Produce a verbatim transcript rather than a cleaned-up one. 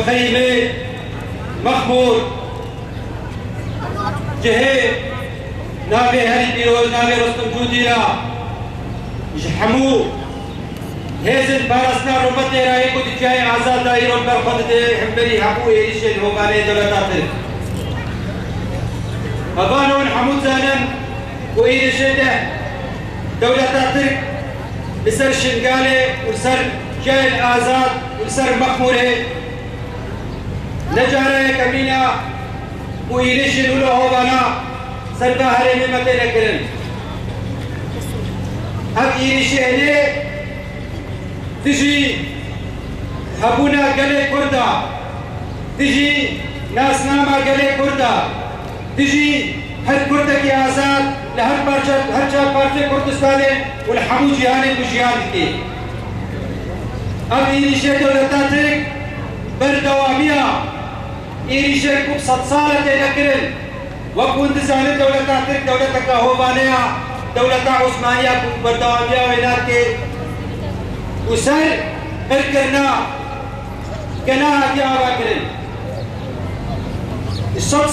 Xeymê Mexmûr, cihê navê herî pîroz, navê Rostum Cûdî ra ji hemû hêzên parastina rûmetê ra yê ku di çiyayê Azad de îro li ber xwe dide, hemberî hemû êrîşên hovanê dewleta Tirk. Hevalno, hûn hemû dizanin ku êrîşê de dewleta Tirk li ser Şingalê û li ser çiyayên Azad û li ser Mexmûrê ne cara yekemîn e ku êrîşên wilo hovana ser va herêmê me têne kirin. Ev êrîşê hene dijî hebûna gelê Kurd e, dijî nasnama gelê Kurd e, dijî her Kurdekî azad li her parça, her çar parçeyê Kurdistanê û li hemû cîhanê ku jiyan dike. Ev êrîşê dewleta Tirk berdewamiya êrîşên ku bi sed sal e têne kirin. Wek hûn dizanin, dewleta Tirk dewleteke hovane ya, dewleta Osmaniya ku berdewamiya wê nadike û ser qirkirina gela hatiye avakirin. Sed